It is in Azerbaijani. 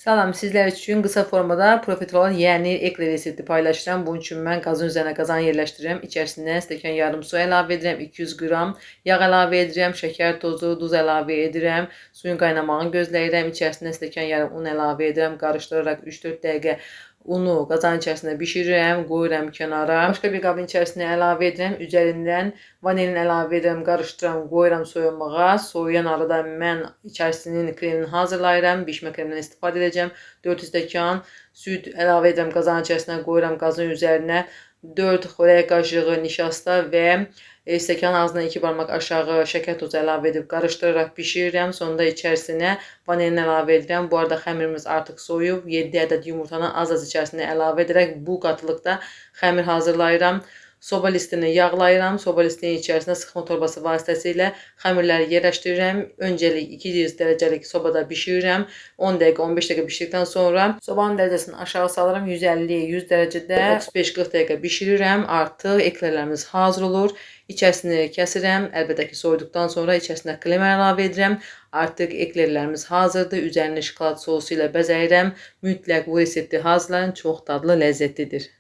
Salam, sizlər üçün qısa formada profiterol, yəni ekler resepti paylaşıram. Bunun üçün mən qazın üzərinə qazan yerləşdirirəm. İçərisinə stəkan yarım su əlavə edirəm, 200 qram yağ əlavə edirəm, şəkər tozu, duz əlavə edirəm. Suyun qaynamağını gözləyirəm. İçərisinə stəkan yarım un əlavə edirəm. Qarışdıraraq 3-4 dəqiqə unu qazanın içərisində bişirirəm, qoyuram kənara. Başqa bir qabın içərisinə əlavə edirəm. Üzərindən vanilin əlavə edirəm, qarışdıram, qoyuram soyunmağa. Soyuyan arada mən içərisinin kremini hazırlayıram. Bişmə kremindən istifadə edəcəm. 4 stəkan süd əlavə edirəm qazanın içərisinə, qoyuram qazın üzərinə. 4 xörək qaşığı nişasta və stəkan ağzından 2 barmaq aşağı şəkər tozu əlavə edib qarışdıraraq bişirirəm. Sonda içərisinə vanilin əlavə edirəm. Bu arada xəmirimiz artıq soyuyub. 7 ədəd yumurtanı az-az içərisinə əlavə edərək bu qatılıqda xəmir hazırlayıram. Soba listini yağlayıram. Soba listinin içərisinə sıxma torbası vasitəsilə xəmirləri yerləşdirirəm. Öncəlik 200 dərəcəlik sobada bişirirəm. 10 dəqiqə, 15 dəqiqə bişirdikdən sonra sobanın dərəcəsini aşağı salıram. 150-100 dərəcədə 35-40 dəqiqə bişirirəm. Artıq eklerlərimiz hazır olur. İçərisini kəsirəm. Əlbəttə ki, soyuduqdan sonra içərisinə krem əlavə edirəm. Artıq eklerlərimiz hazırdır. Üzərini şokolad sosu ilə bəzəyirəm. Mütləq bu resepti hazırlayın. Çox dadlı, ləzzətlidir.